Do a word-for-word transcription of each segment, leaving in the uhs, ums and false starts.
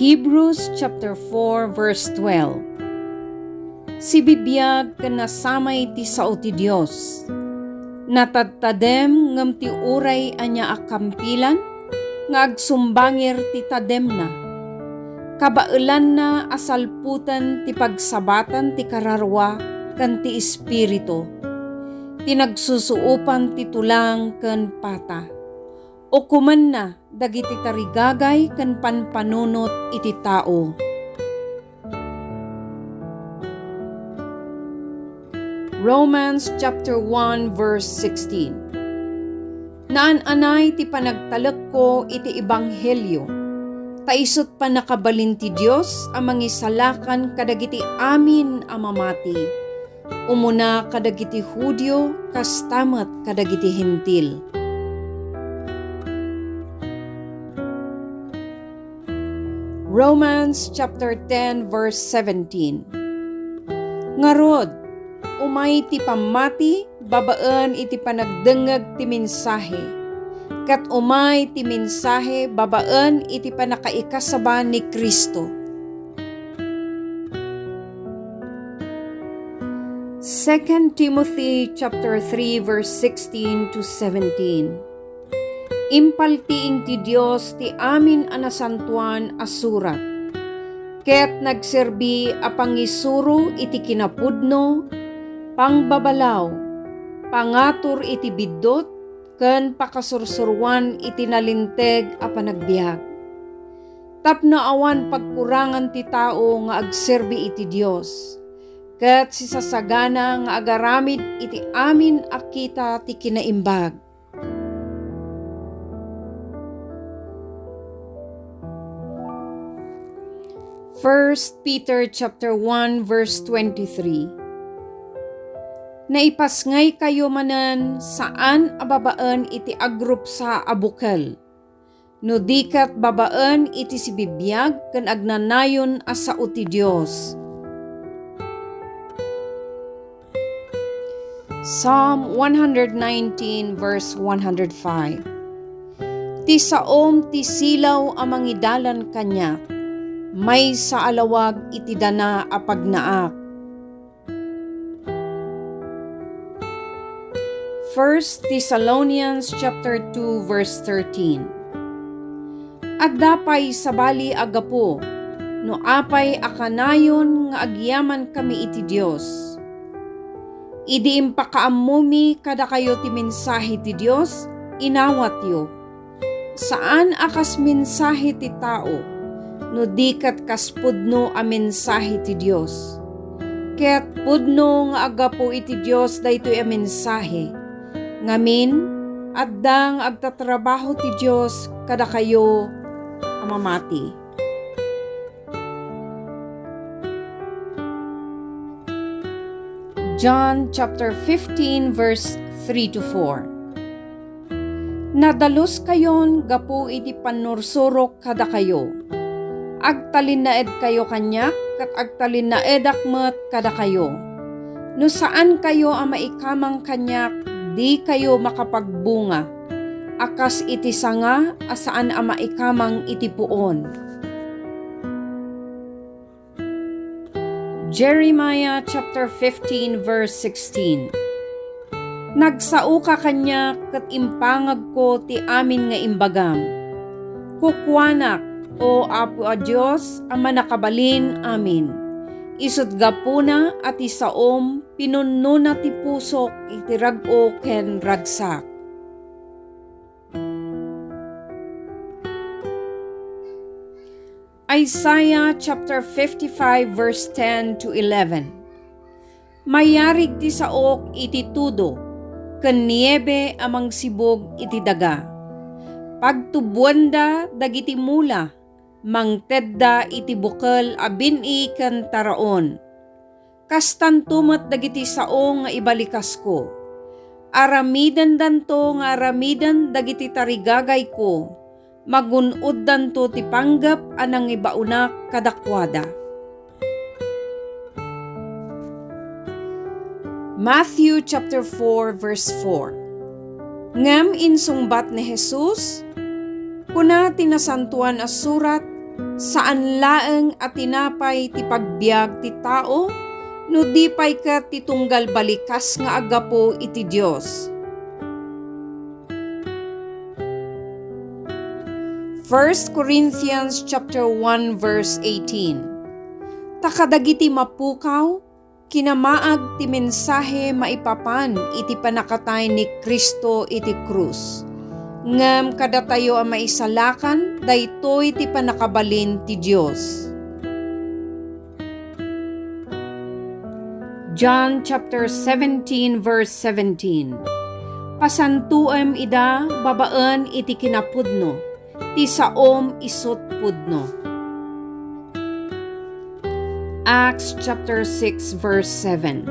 Hebrews chapter four, verse twelve. Sibibiag ken nasamay ti sao ti Dios. Natadtadem ngem ti uray ania a kampilan nga agsumbangir ti tademna. Kabaelanna a salputen ti pagsabatan ti kararua ken ti espiritu, ti nagsusuopan ti tulang ken pata. Ukomenna dagiti tarigagay ken panpanunot iti tao. Romans chapter one, verse sixteen. Naan-anay ti panagtalekko iti ebanghelio, ta isut' pannakabalin ti Dios a mangisalakan kadagiti amin a mamati, umuna kadagiti Judio, kasta met kadagiti Hentil. Romans chapter ten, verse seventeen. Ngarud, umay ti pammati babaen iti panagdengngeg ti mensahe, ket umay ti mensahe babaen iti pannakaikasaba ni Cristo. Second Timothy chapter three, verse sixteen to seventeen. Impaltiing ti Dios ti amin a nasantoan a surat, ket nagserbi a pangisuro iti kinapudno, pangbabalaw, pangatur iti biddut, ken pakasursuroan iti nalinteg a panagbiag. Tapno awan pagkurangan ti tao nga agserbi iti Dios, ket sisasagana nga agaramid iti amin a kita ti kinaimbag. First Peter chapter one, verse twenty-three. Naipasngaykayo manen saan a babaen iti agrupsa a bukel, no di ket babaen iti sibibiag ken agnanayon a sao ti Dios. Psalm one hundred nineteen, verse one hundred five. Ti saom ti silaw a mangidalan kaniak, maysa a lawag iti dana a pagnaak. First Thessalonians chapter two, verse thirteen. Adda pay sabali a gapu no apay a kanayon nga agyamankami iti Dios. Idi impakaammomi kadakayo ti mensahe ti Dios, inawatyo. Saan a kas mensahe ti tao, no di ket kas pudno a mensahe ti Dios. Ket pudno nga aggapu iti Dios daytoy a mensahe. Ngamin, adda nga agtatrabaho ti Dios kadakayo a mamati. John chapter fifteen, verse three to four. Nadaluskayon gapu iti pannursurok kadakayo. Agtalinnaedkayo kaniak, ket agtalinnaedak met kadakayo. No saankayo a maikamang kaniak, dikayo makapagbunga a kas iti sanga a saan a maikamang iti puon. Jeremiah chapter fifteen, verse sixteen. Nagsaoka kaniak ket impangagko ti amin nga imbagam. Kukuanak, O Apo a Dios a Mannakabalin-amin, isut' gapuna a ti saom, pinunnona ti pusok iti rag-o ken ragsak. Isaiah chapter fifty-five, verse ten to eleven. Mayarig ti saok iti tudo, ken niebe a mangsibug iti daga. Pagtubboanda dagiti mula, mangtedda iti bukel a bin-i ken taraon. Kastanto met dagiti sao nga ibalikasko. Aramidendanto nga aramiden dagiti tarigagayko. Magun-oddanto ti panggep a nangibaonak kadakuada. Matthew chapter four, verse four. Ngem insungbat ni Jesus, kuna ti Nasantoan a Surat, Saan laeng a tinapay ti pagbiag ti tao, no di pay ket ti tunggal balikas nga aggapu iti Dios. First Corinthians chapter one, verse eighteen. Ta kadagiti mapukaw, kinamaag ti mensahe maipapan iti pannakatay ni Cristo iti krus. Ngem kadatayo a maisalakan, daytoy ti pannakabalin ti Dios. John chapter seventeen, verse seventeen. Pasantoem ida babaen iti kinapudno, ti saom isut pudno. Acts chapter six, verse seven.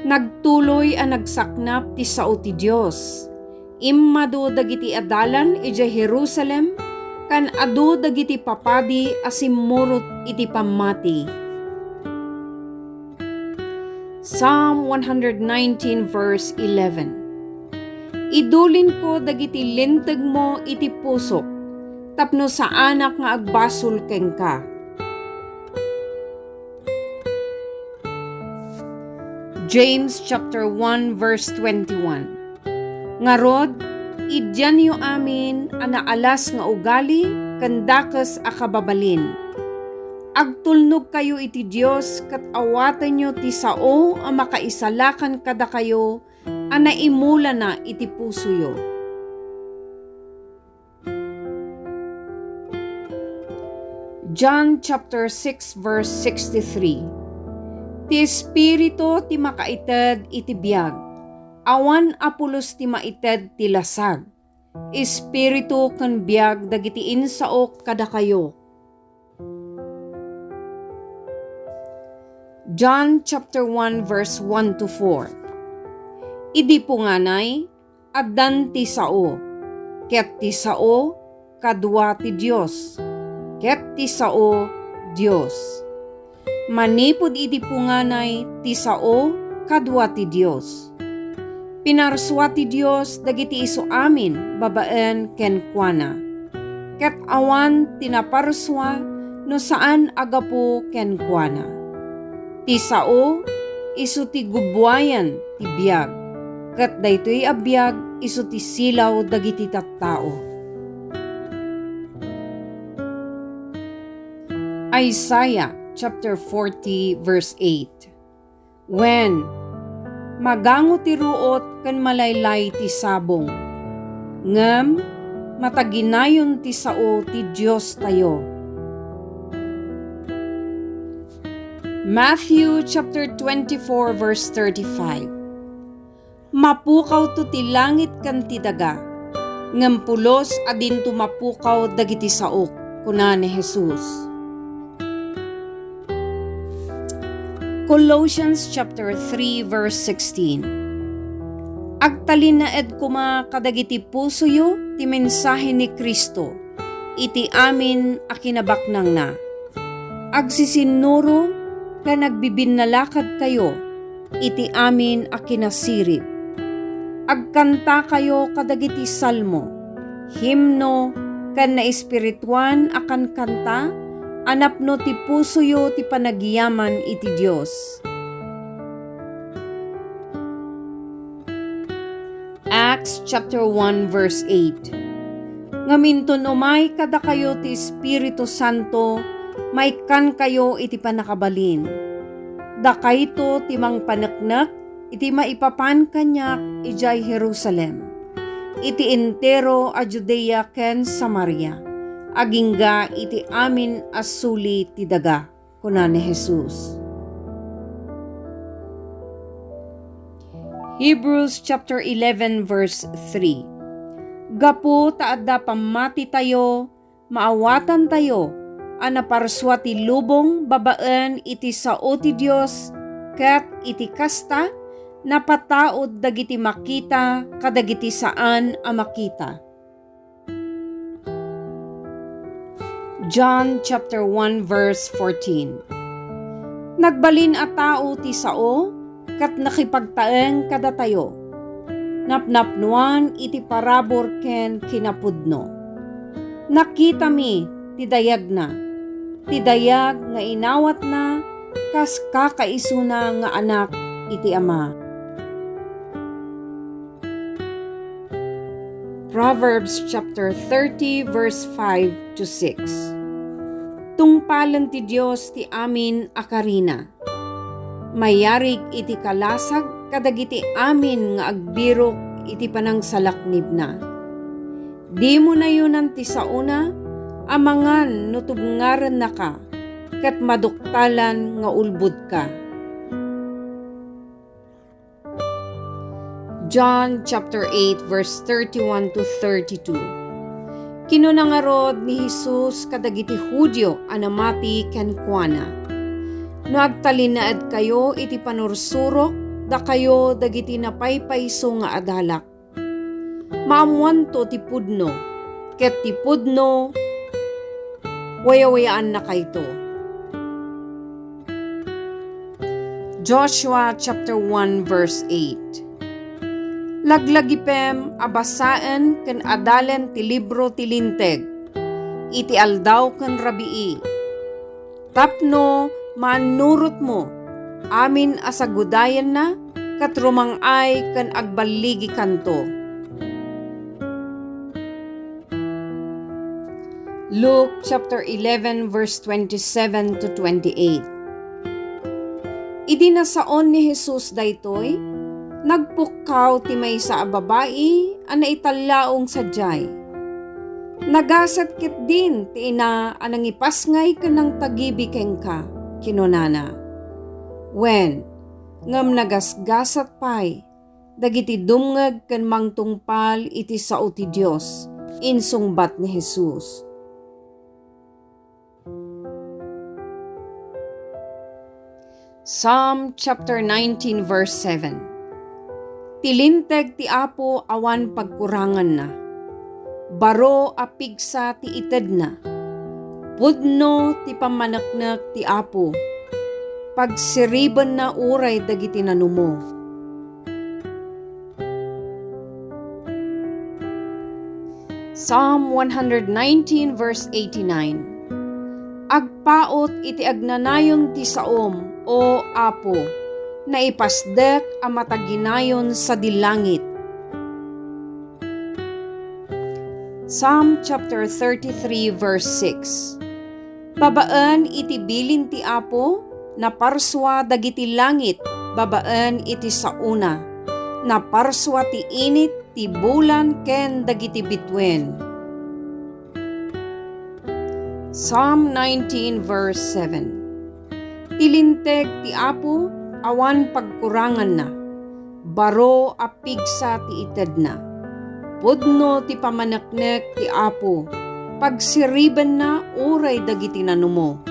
Nagtuloy a nagsaknap ti sao ti Dios. Immadu dagiti adalan idiay Jerusalem, ken adu dagiti papadi a simmurot iti pammati. Psalm one hundred nineteen, verse eleven. Idulinko dagiti lintegmo iti pusok, tapno saanak nga agbasol kenka. James chapter one, verse twenty-one. Ngarud, idianyo amin a naalas nga ugali ken dakes a kababalin. Agtulnogkayo iti Dios ket awatenyo ti sao a makaisalakan kadakayo a naimulana iti pusoyo. John chapter six, verse sixty-three. Ti Espiritu ti makaited iti biag. Awan a pulos ti maited ti lasag. Espiritu ken biag dagiti insaok kadakayo. John chapter one, verse one to four. Idi punganay, addan ti sao, ket ti sao kadua ti Dios, ket ti sao Dios. Manipud idi punganay, ti sao kadua ti Dios. Pinarsua ti Dios dagiti isu amin babaen kenkuana, ket awan ti naparsua no saan a gapu kenkuana. Ti sao isu ti gubuayan ti biag, ket daytoy a biag isu ti silaw dagiti tattao. Isaiah chapter forty, verse eight. Wen, magango ti ruot ken malaylay ti sabong, ngem mataginayon ti sao ti Diostayo. Matthew chapter twenty-four, verse thirty-five. Mapukawto ti langit ken ti daga, ngem pulos a dinto mapukaw dagiti saok, kuna ni Jesus. Colossians chapter three, verse sixteen. Agtalinaed koma kadagiti pusoyo ti mensahe ni Cristo iti amin a kinabaknangna. Agsisinnuro ken agbibinnalakadkayo iti amin a kinasirib. Agkantakayo kadagiti salmo, himno, ken naespirituan a kankanta a napno ti pusoyo ti panagyaman iti Dios. Acts chapter one, verse eight. Ngem inton umay kadakayo ti Espiritu Santo, maikkankayo iti pannakabalin. Dakayto ti mangpaneknek iti maipapan kaniak idiay Jerusalem, iti entero a Judea ken Samaria, agingga iti amin a suli ti daga, kuna ni Jesus. Hebrews chapter eleven, verse three. Gapu ta adda pammatitayo, maawatantayo a naparsua ti lubong babaen iti sao ti Dios, ket iti kasta, napataud dagiti makita kadagiti saan a makita. John chapter one, verse fourteen. Nagbalin a tao ti sao ket nakipagtaeng kadatayo. Napnapnoan iti parabur ken kinapudno. Nakitami ti dayagna, ti dayag nga inawatna kas kakaisuna nga anak iti Ama. Proverbs chapter thirty, verse five to six. Tungpalen ti Dios ti amin a karina. Mayarig iti kalasag kadagiti amin nga agbirok iti panangsalaknibna. Dimo nayunan ti saona a mangan no tubngarennaka, ket maduktalan nga ulbodka. John chapter eight, verse thirty-one to thirty-two. Kinuna ngarud ni Jesus kadagiti Judio a namati kenkuana, "No agtalinaedkayo iti panursurok, dakayo dagiti napaypayso nga adalak. Maammoanto ti pudno, ket ti pudno, wayawayaannakayto." Joshua chapter one, verse eight. Laglagipem a basaen ken adalen ti libro ti Linteg iti aldaw ken rabii, tapno maannurotmo amin a sagudayenna ket rumang-ay ken agballigikanto. Luke chapter eleven, verse twenty-seven to twenty-eight. Idi nasaon ni Jesus daytoy, nagpukkaw ti maysa a babai a naitallaong sadiay. "Nagasat ketdin ti ina a nangipasngay ken nangtagibi kenka," kinunana. Wen, ngem nagasgasat pay dagiti dumngeg ken mangtungpal iti sao ti Dios, insungbat ni Jesus. Psalm chapter nineteen, verse seven. Ti linteg ti Apo awan pagkuranganna. Baro a pigsa ti itedna. Pudno ti pammaneknek ti Apo. Pagsiribenna uray dagiti nanumo. Psalm one hundred nineteen, verse eighty-nine. Agpaut iti agnanayon ti saom, O Apo, naipasdek a mataginayon sadi langit. Psalm chapter thirty-three, verse six. Babaen iti bilin ti Apo, naparsua dagiti langit babaen iti saona. Naparsua ti init ti bulan ken dagiti bituen. Psalm nineteen, verse seven. Ti linteg ti Apo awan pagkuranganna. Baro a pigsa ti itedna. Pudno ti pammaneknek ti Apo. Pagsiribenna uray dagiti nanumo.